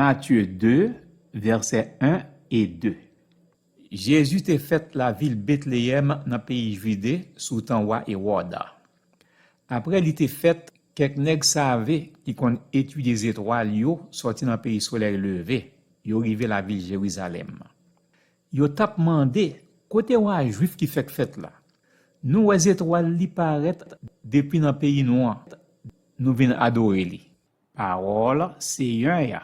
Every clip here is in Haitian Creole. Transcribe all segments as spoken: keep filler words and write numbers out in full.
Matye de, vèsè en e de. Jezi te fèt lavil Betleyèm nan peyi Jide sou tan wa Ewòd. Apre li te fèt, kèk nèg save ki konn etidye zetwal yo sòti nan peyi solèy leve, yo rive lavil Jerizalèm. Yo t ap mande, kote wa jwif ki fèk fèt la? Nou wè zetwal li parèt depi nan peyi nou an. Nou vin adore li. Pawòl Seyè a.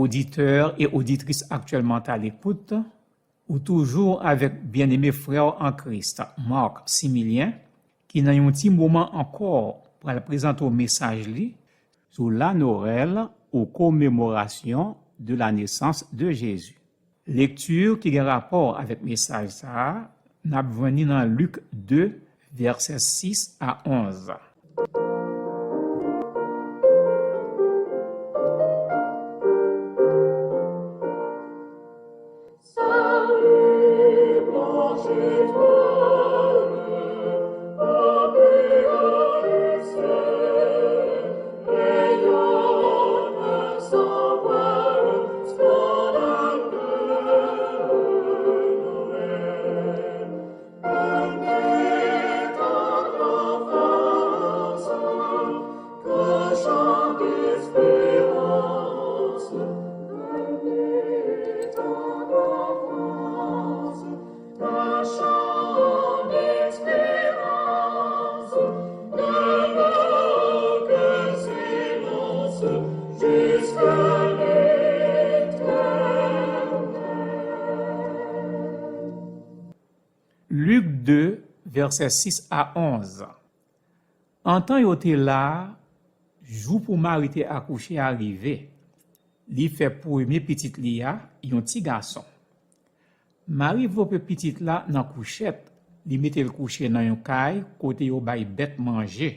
Oditè e oditris aktyèlman à l'écoute, ou toujou avèk byeneme frè w an Kris, Marc Similien, ki nan yon ti moman ankò pral prezante w mesaj li sou la Noël ou commémoration de la naissance de Jésus. Lekti ki gen rapò avèk mesaj sa a, n ap jwenn li nan Lik de, vèsè sis a onz. Lik de, vèsè sis a onz. Antan yo te la a, jou pou Mari te akouche a rive. Li fè premye pitit li a, yon ti gason. Mari vlope pitit la nan kouchèt, li mete l kouche nan yon kay kote yo bay bèt manje,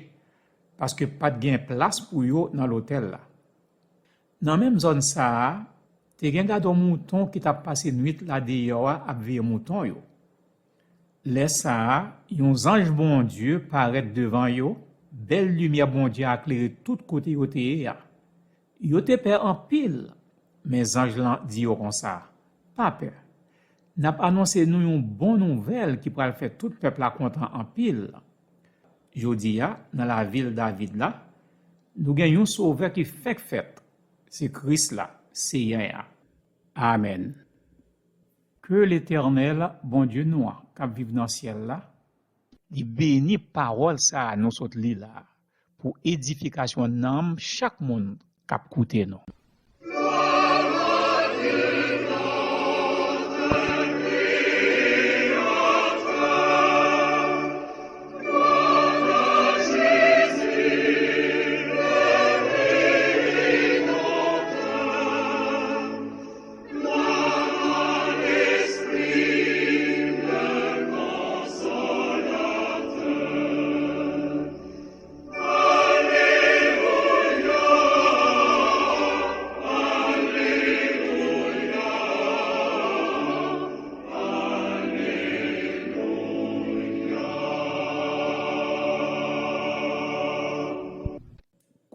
paske pa t gen plas pou yo nan lotèl la. Nan menm zòn sa a, te gen gadò mouton ki t ap pase nwit la deyò a ap veye mouton yo. Lè sa a, yon zanj Bondye parèt devan yo, bèl limyè Bondye a klere tout kote yo te ye a. Yo te pè anpil, men zanj lan di yo konsa, pa pè. N ap anonse nou yon bon nouvèl ki pral fè tout pèp la kontan anpil. Jodi a, nan lavil David la, nou gen yon Sovè ki fèk fèt. Se Kris la, Seyè a. Amèn. Ke Letènèl, Bondye nou an, k ap viv nan syèl la, li beni pawòl sa a nou sot li la a, pou edifikasyon nanm chak moun k ap koute nou.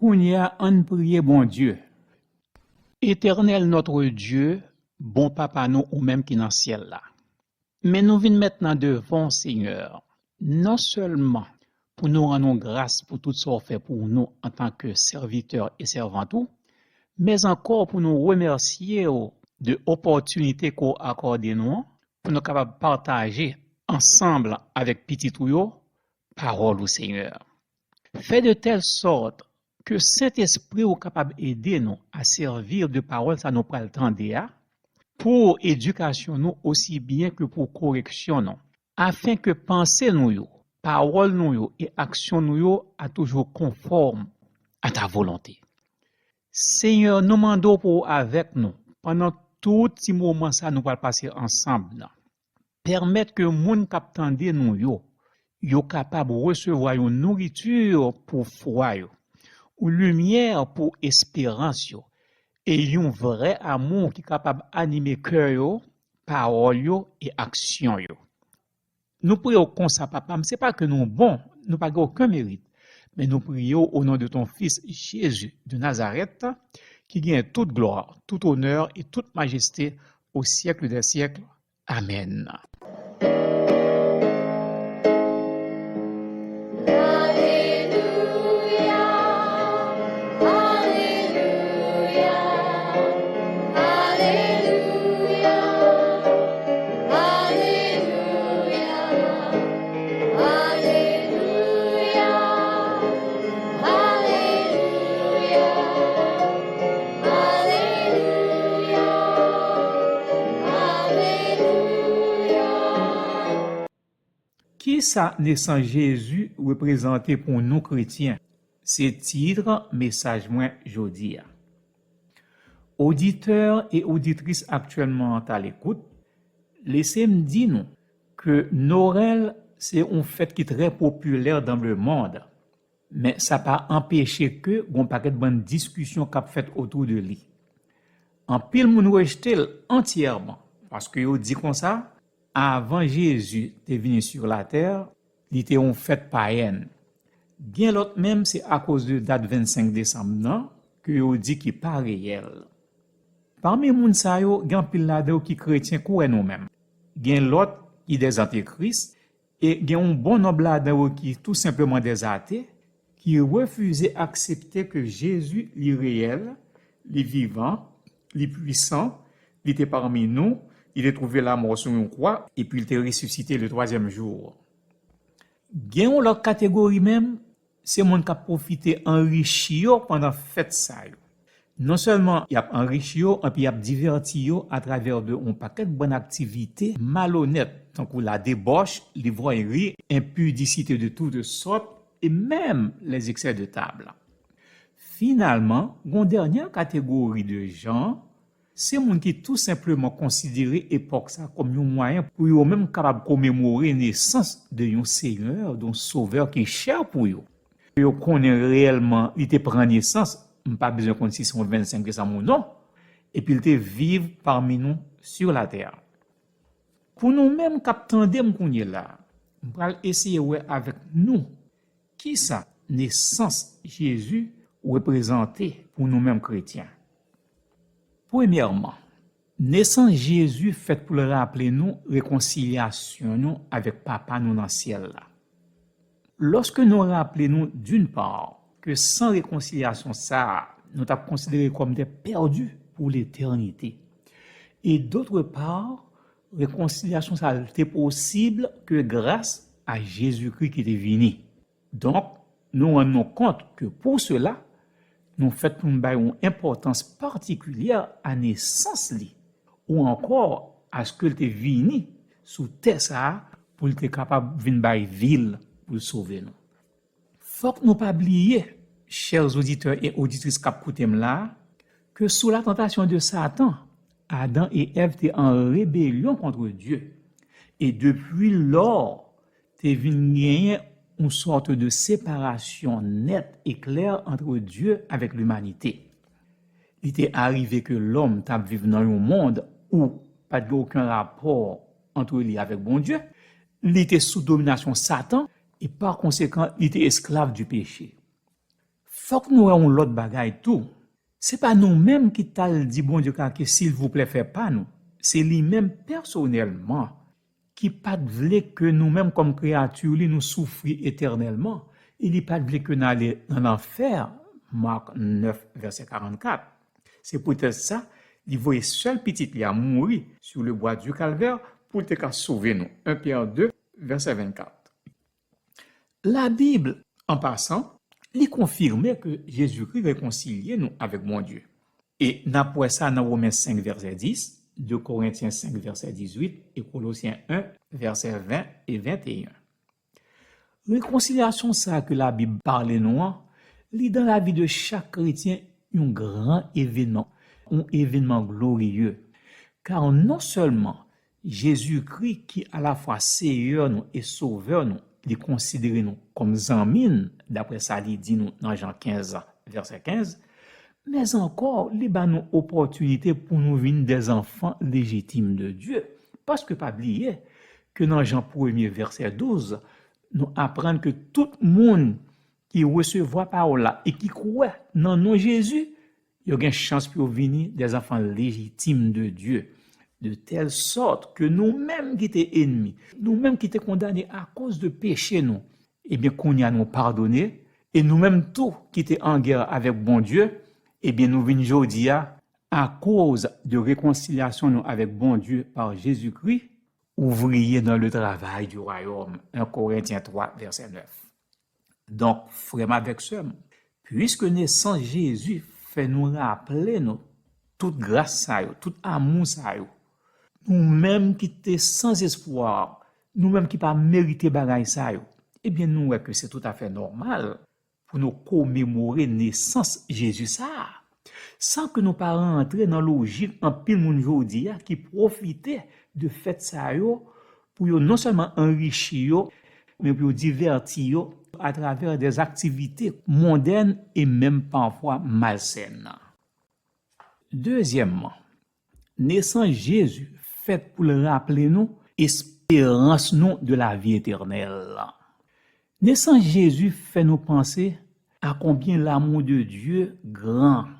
Kounye a, ann priye Bondye. Éternel notre Dieu, bon Papa nou, ou menm ki nan syèl la. Men nou vin mèt nan devan w, Senyè, non sèlman pou nou rann ou gras pou tout sa w fè pou nou antanke sèvitè e sèvant ou, men ankò pou nou remèsye w de opòtinite ke w akòde nou an, pou nou kapab pataje ansanm avèk pitit ou yo pawòl ou, Senyè. Fè de tèl sòt ke Sentespri w kapab ede nou a sèvi de pawòl sa nou pral tande a, pou edikasyon nou osi byen ke pou koreksyon nou. afin que pensées nou yo, pawòl nou yo e aksyon nou yo a toujours conforme à ta volonté. Senyè, nou mande w pou w avèk nou pandan tout ti moman sa nou pral pase ansanm nan. Pèmèt ke moun k ap tande nou yo, yo kapab resevwa yon nouriti pou fwa yo, yon limyè pou esperans yo, e yon vrè amou ki kapab anime kè yo, pawòl yo e aksyon yo. Nou priye w konsa, Papa m, se pa ke nou bon, nou pa gen okenn merit, men nou priye w o non de ton Fis Jezi de Nazarèt, ki gen tout glwa, tout onè e tout majeste au siècle des siècles. Amèn. Kisa nesans Jezi reprezante pou nou kretyen? Se tit mesaj mwen jodi a. Oditè e oditris aktyèlman à l'écoute, lese m di nou ke Nowèl se yon fèt ki trè popilè dans le monde, men sa pa anpeche ke gon pakèt bann diskisyon k ap fèt otou de li. Anpil moun rejte l antyèman, paske yo di konsa, avan Jezi te vini sur la terre, li te yon fèt payèn. Gen lòt menm se akoz de dat vennsenk desanm nan ke yo di ki pa reyèl. Pami moun sa yo, gen anpil ladan yo ki kretyen kouwè nou menm. Gen lòt ki des antikris, e gen yon bon nonb ladan yo ki tou senpleman des athées, ki refize aksepte ke Jezi li reyèl, li vivan, li pwisan, li te pami nou, li te twouve lamò sou yon kwa, epi li te resisite le twazyèm jou. Gen yon lòt kategori menm, se moun k ap pwofite anrichi yo pandan fèt sa yo. Non sèlman y ap anrichi yo, epi y ap divèti yo atravè de yon pakèt bann aktivite malonèt, tankou la debòch, l'ivrognerie, impudicité de toutes sortes, e menm les excès de table. Finalman, gon dènyè kategori de jan, se moun ki tou senpleman konsidere epòk sa kòm yon mwayen pou yo menm kapab komemore nesans de yon Senyè, de yon Sovè ki chè pou yo. Yo konnen reyèlman li te pran nesans, m pa bezwen konn si se yon vennsenk desanm ou non, epi l te viv pami nou sur la terre. Pou nou menm k ap tande m kounye la, m pral eseye wè avèk nou kisa nesans Jezi reprezante pou nou menm kretyen. Premyèman, nesans Jezi fèt pou l raple nou rekonsilyasyon nou avèk Papa nou nan syèl la. Lòske nou raple nou, d'une part, ke san rekonsilyasyon sa a, nou t ap konsidere kòm des perdus pour l'éternité, et d'autre part, rekonsilyasyon sa a te posib ke gras a Jezikri ki te vini. Donk, nou rann nou kont ke pou sela, nou fèt pou n bay yon enpòtans patikilyè a nesans li, ou ankò aske l te vini sou tè sa a pou l te kapab vin bay vi l pou l sove nou. Fòk nou pa bliye, chè oditè e oditris k ap koute m la, ke sou la tantasyon de Satan, Adan e Èv te an rebelyon kont Dye. E depi lò, te vin genyen yon sòt de separasyon nèt e klè ant Dye avèk limanite. Li te arive ke lòm t ap viv nan yon mond ou pa t gen okenn rapò ant li avèk Bondye. Li te sou dominasyon Satan e pa konsekan, li te esklav di peche. Fòk nou wè yon lòt bagay tou. Se pa nou menm ki t al di Bondye ke silvouplè fè pa nou. Se li menm pèsonèlman ki pa t vle ke nou menm kòm kreyati li nou soufri etènèlman, e li pa t vle ke n ale nan lanfè, Mak nèf, vèsè karannkat. Se poutèt sa, li voye sèl pitit li a mouri sur le bois du calvaire pou l te ka sove nou, en Pyè de, vèsè vennkat. Labib, an pasan, li konfime ke Jezikri rekonsilye nou avèk Bondye. E n ap wè sa nan Women senk, vèsè dis, de Korentyen senk, vèsè dizuit, e Kolosyen en, vèsè ven e venteyen. Rekonsilyasyon sa a ke Labib pale nou an, li dan lavi de chak kretyen yon gran evenman, yon evenman gloriye. Kar non sèlman Jezikri, ki alafwa Seyè nou e Sovè nou, li konsidere nou kòm zanmi n, daprè sa li di nou nan Jan kenz, vèsè kenz, men ankò, li ba nou opòtinite pou nou vin dèzanfan lejitim de Dye. Paske pa bliye ke nan Jan premye, vèsè douz, nou aprann ke tout moun ki resevwa pawòl la e ki kwè nan non Jezi, yo gen chans pou yo vini dèzanfan lejitim de Dye, de tèl sòt ke nou menm ki te ènmi, nou menm ki te kondane akoz de peche nou, ebyen, kounye a nou padone, e nou menm tou ki te an gè avèk Bondye, ebyen, nou vin jodi a, akoz de rekonsilyasyon nou avèk Bondye pa Jezikri, ouvriye dans le travail du royaume, en Korentyen twa, vèsè nèf. Donk, frè m avèk sè m, piske nesans Jezi fè nou raple nou tout gras sa yo, tout amou sa yo, nou menm ki te san espwa, nou menm ki pa merite bagay sa yo, ebyen, nou wè ke se toutafè nòmal pou nou komemore nesans Jezi sa a. San ke nou pa rantre nan lojik anpil moun jodi a ki pwofite de fèt sa yo pou yo non sèlman anrichi yo, men pou yo divèti yo atravè dè aktivite mondèn e menm pafwa malsèn. Dezyèmman, nesans Jezi fèt pou l raple nou esperans nou de lavi etènèl. Nesans Jezi fè nou panse a konbyen l'amour de Dieu grand,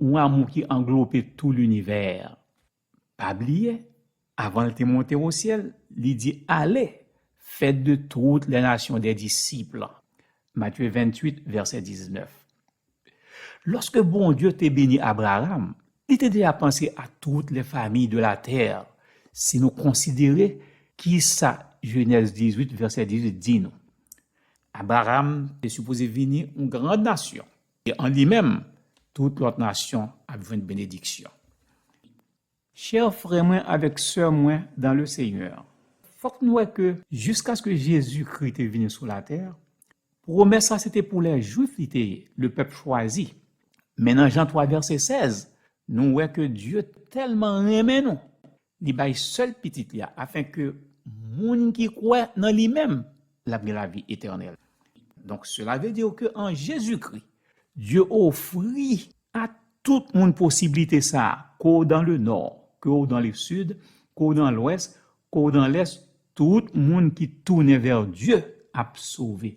yon amou ki anglope tou linivè. Pa bliye, avan l te monte o syèl, li di, allez, faites de toutes les nations des disciples. Matye venntuit, vèsè diznèf. Lòske Bondye te beni Abraram, li te deja panse a toutes les familles de la terre, si nou konsidere kisa Jenèz dizuit, vèsè dizuit di nou. Abraram te sipoze vini yon gran nasyon, e an li menm, tout lòt nasyon ap jwenn benediksyon. Chè frè mwen avèk sè mwen dans le Seigneur, fòk nou wè ke jiskaske Jezikri te vini sou latè, pwomès la se te pou lè Jwif li te ye, le pèp chwazi. Men nan Jan twa vèsè sèz, nou wè ke Dye tèlman renmen nou, li bay sèl pitit li a, afenke moun ki kwè nan li menm, l ap gen lavi etènèl. Donk, cela veut dire que en Jésus-Christ, Dye ofri a tout moun posiblite sa a, ke w dans le nord, ke w dans le sud, ke w dans l'ouest, ke w dans l'est, tout moun ki tounen vè Dye ap sove.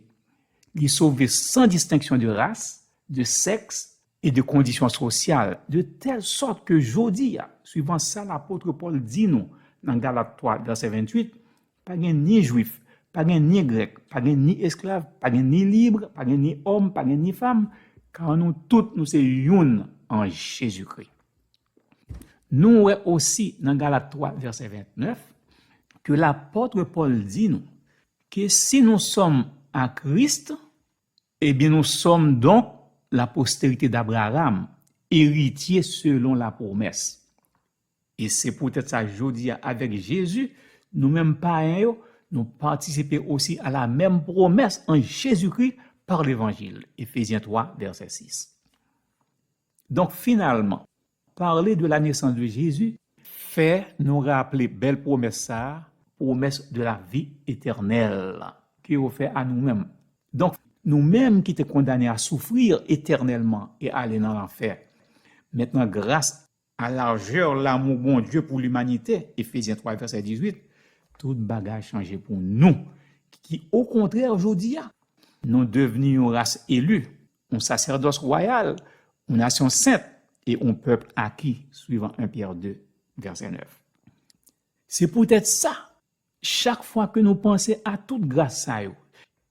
Li sove san distenksyon de ras, de sèks e de kondisyon sosyal, de tèl sòt ke jodi a, swivan sa lapot Pòl di nou nan Galat twa, vèsè venntuit, pa gen ni Jwif, pa gen ni Grèk, pa gen ni esklav, pa gen ni lib, pa gen ni òm, pa gen ni fanm, kar nou tout nou se youn an Jezikri. Nou wè osi nan Galat twa, vèsè vennèf, ke lapot Pòl di nou ke si nous sommes à Christ, eh bien, nous sommes donc la postérité d'Abraham, héritiers selon la promesse. E se poutèt sa, jodi a, avèk Jezi, nou menm payen yo, nou patisipe osi a la menm promès an Jezikri pa levanjil. Efezyen twa, vèsè sis. Donk, finalman, parler de la naissance de Jésus fè nou raple bèl pwomès sa a, promesse de la vie éternelle, ke yo fè a nou menm. Donk, nou menm ki te kondane a soufrir etènèlman e ale nan lanfè, mentnan, gras à largeur l'amour Bondye pou limanite, Efezyen twa, vèsè dizuit, tout bagay chanje pou nou, ki, okontrè, jodi a, nou devni yon ras eli, yon sasèdòs wayal, yon nasyon sent e yon pèp aki, swivan en Pyè de, vèsè nèf. Se poutèt sa, chak fwa ke nou panse a tout gras sa yo,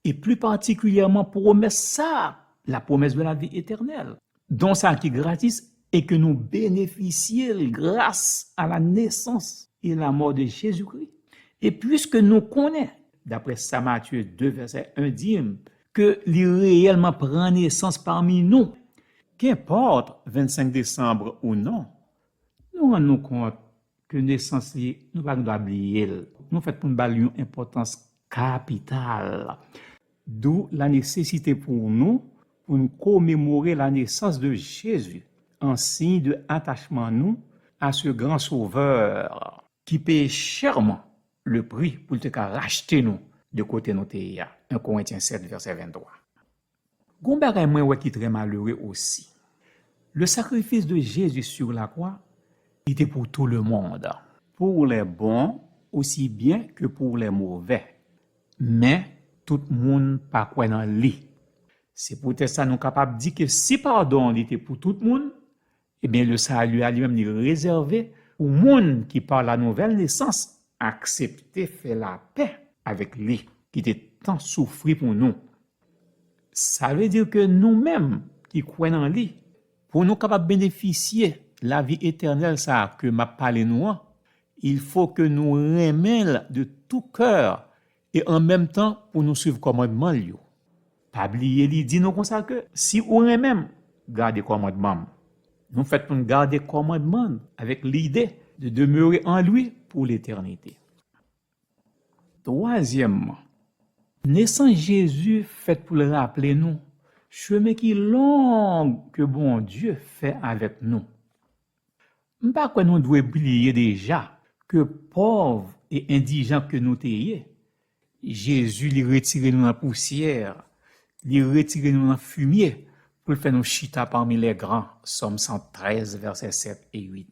e pli patikilyèman pwomès sa a, la promesse de la vie éternelle, don sa a ki gratis e ke nou benefisye l gras a la nesans e la mò de Jezikri. E piske nou konnen, daprè sa Matye de vèsè en di n, ke li reyèlman pran nesans pami nou, kenpòt vennsenk desanm ou non, nou rann nou kont ke nesans li, nou pa gen dwa bliye l. Nou fèt pou n ba l yon enpòtans kapital. D'où la nécessité pour nous, pour nous commémorer la naissance de Jésus, en signe de attachement nou à ce grand Sauveur qui paye chèrman le prix pou l te ka rachte nou de kote nou te ye a. En Korentyen sèt, vèsè venntwa. Gon bagay mwen wè ki trè malere osi. Le sacrifice de Jésus sur la croix, li te pour tout le monde, pour les bons aussi bien que pour les mauvais. Men, tout moun pa kwè nan li. Se poutèt sa nou kapab di ke si padon li te pou tout moun, ebyen, le salut a li menm li rezève pou moun ki pa la nouvèl nesans aksepte fè lapè avèk li, ki te tan soufri pou nou. Sa vle di ke nou menm ki kwè nan li, pou nou kapab benefisye lavi etènèl sa a ke m ap pale nou an, il faut que nou renmen l de tout cœur e an menm tan pou nou suiv kòmandman l yo. Pa bliye li di nou konsa ke si ou renmen m, gade kòmandman m. Nou fèt pou n gade kòmandman l avèk lide de demeurer en lui pour l'éternité. Twazyèmman, nesans Jezi fèt pou l raple nou chemen ki long ke Bondye fè avèk nou. M pa kwè nou dwe bliye deja ke pòv e endijan ke nou te ye, Jezi li retire nou nan pousyè, li retire nou nan fimye pou l fè nou chita pami lè gran, Sòm san trèz, vèsè sèt e uit.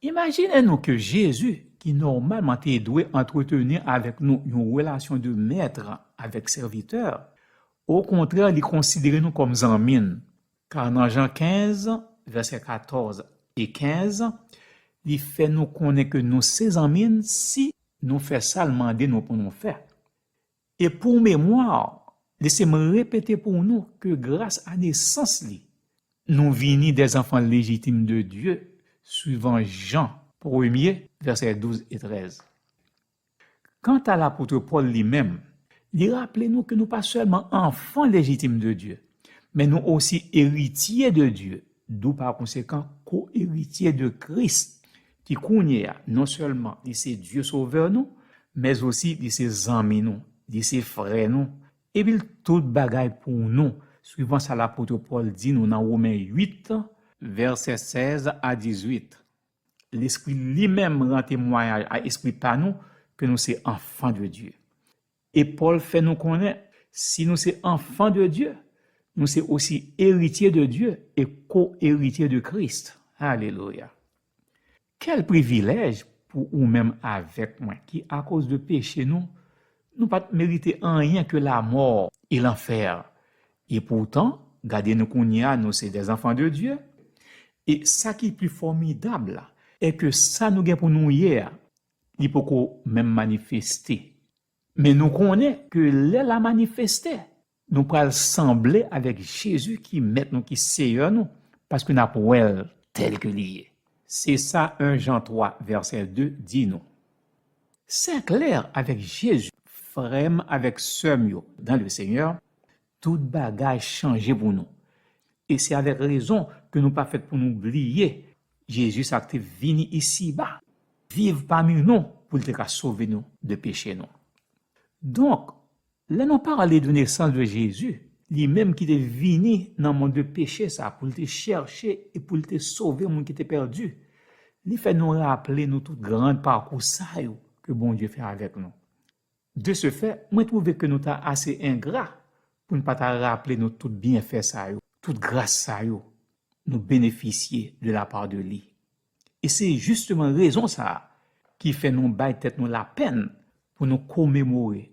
Imajine nou ke Jezi, ki nòmalman te dwe antreteni avèk nou yon relasyon de mèt avèk sèvitè, okontrè, li konsidere nou kòm zanmi n. Kar nan Jan kenz, vèsè katòz e kenz, li fè nou konnen ke nou se zanmi l si nou fè sa l mande nou pou nou fè. E pou memwa, lese m repete pou nou ke gras a nesans li, nou vini des enfants légitimes de Dieu, suivant Jean premier, vèsè douz e trèz. Kanta lapot Pòl li menm, li raple nou ke nou pa sèlman anfan lejitim de Dye, men nou osi eritye de Dye, d'où par conséquent ko-eritye de Kris, ki kounye a, non sèlman li se Dye Sovè nou, men osi li se zanmi nou, li se frè nou, epi l tout bagay pou nou, swivan sa lapot Pòl di nou nan Women uit, vèsè sèz a dizuit. Lespri li menm rann temwayaj a espri pa nou ke nou se anfan de Dye. E Pòl fè nou konnen, si nou se anfan de Dye, nou se osi eritye de Dye e ko-eritye de Kris. Alelouya! Kèl privilèj pou ou menm avèk mwen ki, akoz de peche nou, nou pa t merite anyen ke lamò e lanfè. E poutan, gade nou kounye a, nou se des enfants de Dieu. E sa ki pi fòmidab la, e ke sa nou gen pou nou ye a, li poko menm manifeste. Men nou konnen ke lè l a manifeste, nou pral sanble avèk Jezi ki Mèt nou, ki Seyè nou, paske n ap wè l tèl ke li ye. Se sa en Jan twa, vèsè de di nou. Sè Klè avèk Jezi, frè m avèk sè m yo dans le Seigneur, tout bagay chanje pou nou. E se avèk rezon ke nou pa fèt pou nou bliye Jezi sa k te vini isiba, viv pami nou pou l te ka sove nou de peche nou. Donk, lè nou pale de nesans de Jezi, li menm ki te vini nan mond de peche sa pou l te chèche e pou l te sove moun ki te pèdi, li fè nou raple nou tout gran pakou sa yo ke Bondye fè avèk nou. De ce fait, mwen twouve ke nou ta ase engra pou n pa ta raple nou tout byenfè sa yo, tout gras sa yo nou benefisye de la part de li. E se jisteman rezon sa a ki fè nou bay tèt nou lapèn pou nou komemore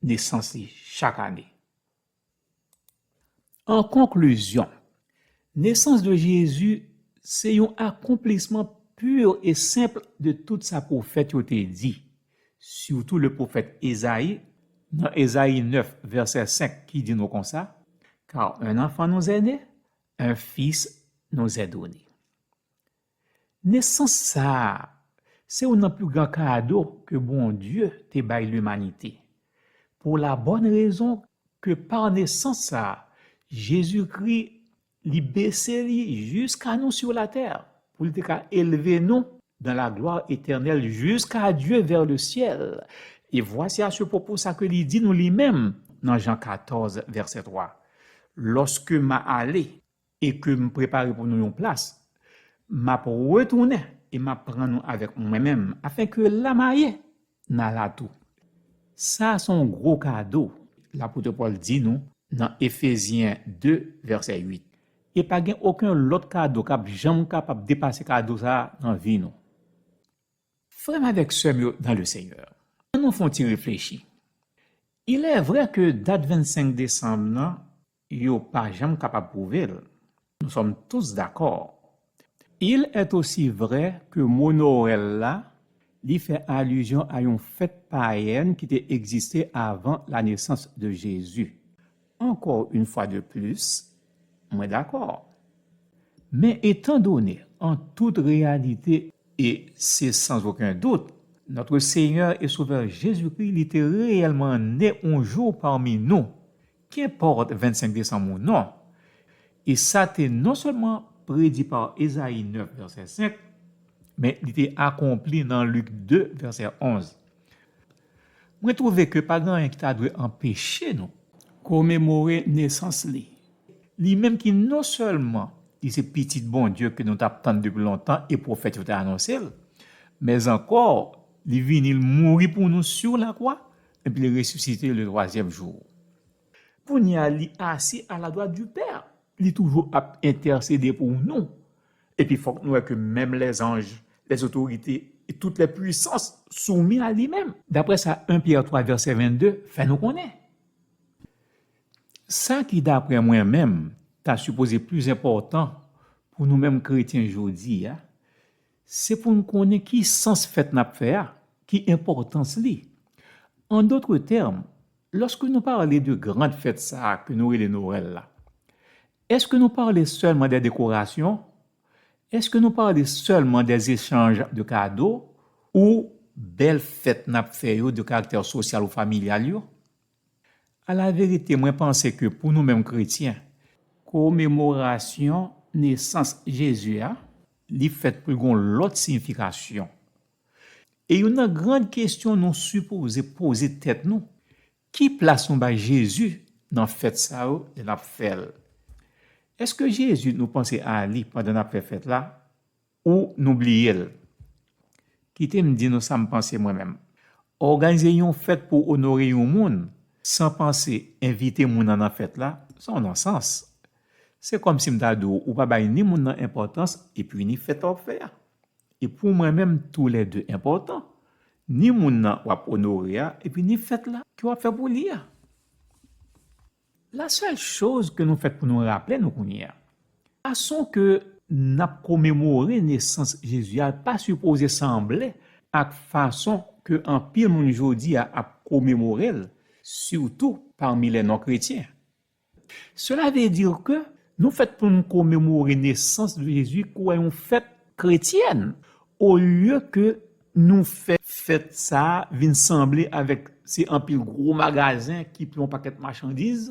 nesans li chak ane. An konklizyon, nesans de Jezi se yon akonplisman pur e senp de tout sa pwofèt yo te di, sitou le pwofèt Ezayi, nan Ezayi nèf, vèsè senk, ki di nou konsa, Car un enfant nous est né, un fils nous est donné. Nesans sa a, se youn nan pli gran kado ke Bondye te bay limanite. Pour la bonne raison ke pa nesans sa a, Jezikri, li bese li jiska nou sou latè, pou l te ka elve nou dans la gloire éternelle jusqu'à Dieu vers le ciel. Et voici à ce propos sa ke li di nou li menm nan Jan katòz, vèsè twa. Lorsque m'a allé et que m prepare pou nou yon plas, m ap retounen e m ap pran nou avèk mwen menm, afin que là m'a allé, n a la tou. Sa se yon gwo kado, lapot Pòl di nou nan Efezyen de, vèsè uit. E pa gen okenn lòt kado k ap janm kapab depase kado sa a nan vi nou. Frè m avèk sè m yo dans le Seigneur, ann nou fè yon ti reflechi. Il est vrai que dat vennsenk desanm nan, yo pa janm kapab pwouve l. Nous sommes tous d'accord. Il est aussi vrai que mo Nwèl la, li fè alizyon a yon fèt payèn ki te egziste avant la naissance de Jésus. Encore une fois de plus, mwen dakò. Men étant donné, en toute réalité, et c'est sans aucun doute, notre Seigneur et Sauveur Jésus-Christ, li te reyèlman ne yon jou pami nou, kenpòt vennsenk desanm ou non. E sa te non sèlman predi pa Ezayi nèf, vèsè senk, men li te akonpli nan Lik de, vèsè onz. Mwen twouve ke pa gen anyen ki ta dwe anpeche nou komemore nesans li. Li menm ki non sèlman li se Pitit Bondye ke nou t ap tann depi lontan e pwofèt yo te anonse l, men ankò, li vini, li mouri pou nou sou lakwa, epi li resisite le twazyèm jou. Kounye a, li asi a la dwat du Pè. Li toujou ap entèsede pou nou. Epi fòk nou wè ke menm lèzanj, lèzotorite e tout lèpwisans soumis à li menm. Daprè sa en Pyè twa vèsè vennde fè nou konnen. Sa ki, daprè mwen menm, ta sipoze pli enpòtan pou nou menm kretyen jodi a, se pou n konnen ki sans fèt n ap fè a, ki enpòtans li. An dòt tèm, lòske nou pale de gran fèt sa a ke nou rele Nwèl la, èske nou pale sèlman de dekorasyon? Èske nou pale sèlman de echanj de kado ou bèl fèt n ap fè yo de karaktè sosyal ou familyal yo? Alaverite, mwen panse ke pou nou menm kretyen, komemorasyon nesans Jezi a, li fèt pou l gen yon lòt siyifikasyon. E youn nan gran kesyon nou sipoze poze tèt nou, ki plas nou bay Jezi nan fèt sa yo lè n ap fè l? Èske Jezi nou panse a li pandan n ap fè fèt la? Ou nou bliye l? Kite m di nou sa m panse mwen menm. Òganize yon fèt pou onore yon moun san panse envite moun nan nan fèt la, se yon nonsans. Se kòmsi m ta di w, ou pa bay ni moun nan enpòtans epi ni fèt w ap fè a. E pou mwen menm, toulède enpòtan. Ni moun nan w ap onore a, epi ni fèt la ke w ap fè pou li a. La sèl choz ke nou fèt pou nou raple nou kounye a, fason ke n ap komemore nesans Jezi a pa sipoze sanble ak fason ke anpil moun jodi a ap komemore l, sitou pami lè non kretyen. Cela veut dire que nou fèt pou n komemore nesans de Jezi kwa yon fèt kretyèn, olye ke nou fè fèt sa a vin sanble avèk se anpil gwo magazen ki plen yon pakèt machandiz,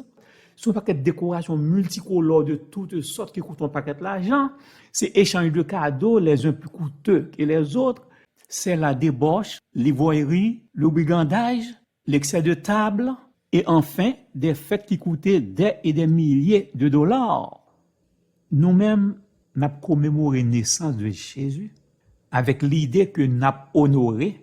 se yon pakèt dekorasyon miltikolò de tout sòt ki koute yon pakèt lajan, se echanj de kado, les uns plus coûteux que les autres, c'est la débauche, l'ivrognerie, le brigandage, l'excès de table, et enfin des fêtes qui coûtaient des et des milliers de dollars. Nou menm, n ap komemore nesans de Jezi avèk lide ke n ap onore,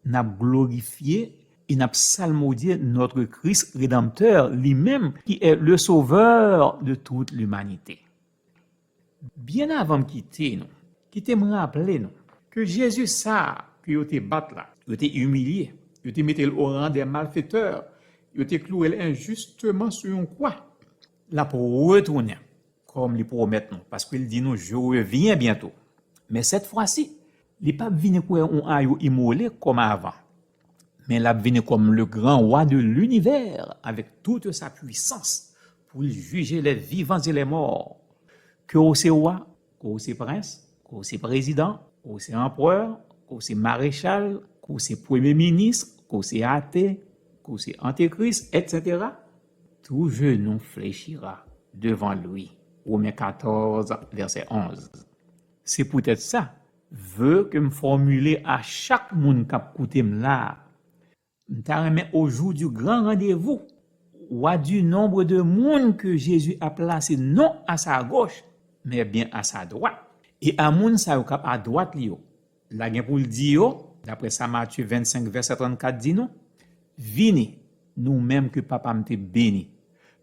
n ap glorifye e n ap salmodye notre Christ Rédempteur, li menm ki est le Sauveur de toute l'humanité. Byen avan m kite nou, kite m raple nou ke Jezi sa a ke yo te bat la, yo te imilye, yo te mete l au rang des malfaiteurs, yo te kloure l enjisman sou yon kwa, l ap retounen, kòm li pwomèt nou, paske l di nou, je reviens bientôt. Men cette fois-ci, li p ap vini kwè yon ayo imole kòm avan, men l ap vini kòm le grand roi de l'univers avec toute sa puissance pou l jije les vivants et les morts. Ke w se wa, ke w se prens, ke w se prezidan, ke w se anperè, ke w se marechal, ke w se premye minis, ke w se ate, ke w se antekris, et cetera, tout genou fléchira devant lui. Romen katòz, vèsè onz. Se poutèt sa, Ve ke m fòmile a chak moun k ap koute m la a. M ta renmen au jour du grand rendez-vous, ou a du nombre de moun ke Jezi a plase non a sa goch, men byen a sa dwat. E a moun sa yo k ap a dwat li yo, la gen pou l di yo, daprè sa Matye vennsenk vèsè trannkat di nou, vini, nou menm ke Papa m te beni,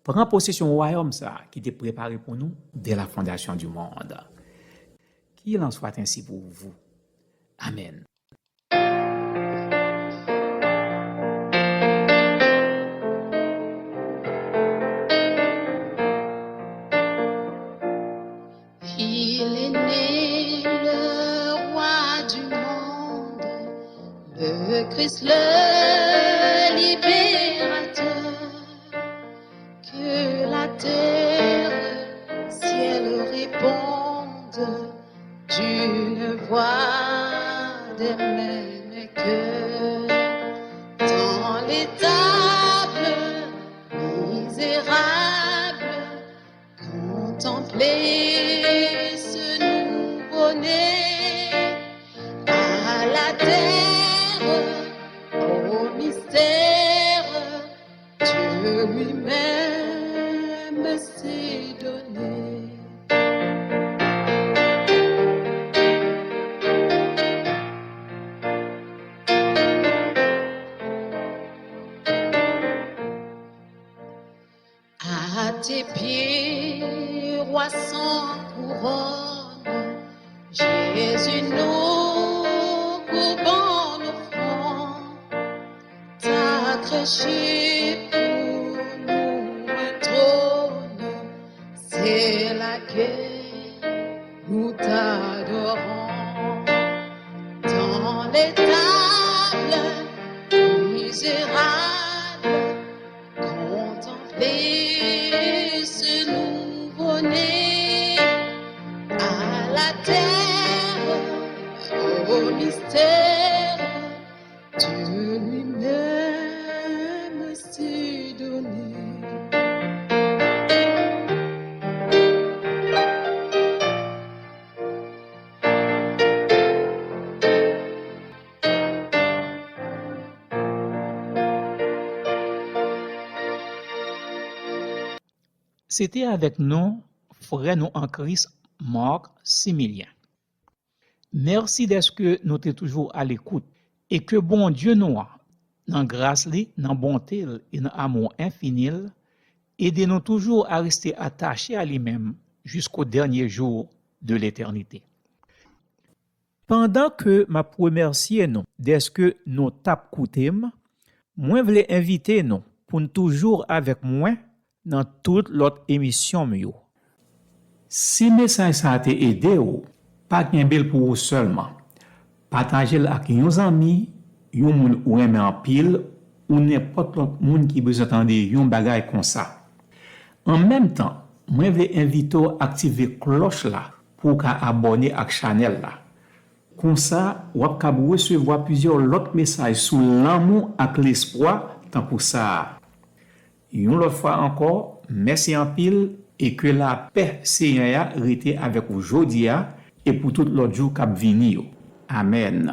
pran posesyon wayòm sa a ki te prepare pou nou dès la fondation du monde. Qu'il en soit ainsi pour vous. Amen. Il est né le roi du monde, le Christ le libérateur. Que la terre, ciel répondent d'une voix de même cœur. Dans les tables misérables, contempler ce nouveau-né à la terre, au mystère, Dieu lui-même s'est donné. À tes pieds, roi sans couronne, Jésus, nous courbons nos fronts. T'as crèché pour nous un trône, c'est là que nous t'adorons. Dans les tables misérables, contempler ce nouveau-né à la terre, au mystère, Dieu lui-même s'est donné. Se te avèk nou, frè nou an Kris, Marc Similien. Mèsi dèske nou te toujou alekout e ke Bondye nou an, nan gras li, nan bonte l e nan amou enfini l, ede nou toujou a reste atache a li menm jusqu'au dernier jour de l'éternité. Pandan ke m ap remèsye nou dèske nou t ap koute m, mwen vle envite nou pou n toujou avèk mwen nan tout lòt emisyon m yo. Si mesaj sa a te ede w, pa kenbe l pou ou sèlman. Pataje l ak yon zanmi, yon moun ou renmen anpil, ou nenpòt lòt moun ki bezwen tande yon bagay konsa. An menm tan, mwen vle envite w aktive klòch la pou w ka abòne ak chanèl la. Konsa, w ap kab resevwa plizyè lòt mesaj sou lanmou ak lespwa tankou sa a. Yon lòt fwa ankò, mèsi anpil e ke lapè Senyè a rete avèk ou jodi a e pou tout lòt jou k ap vini yo. Amèn.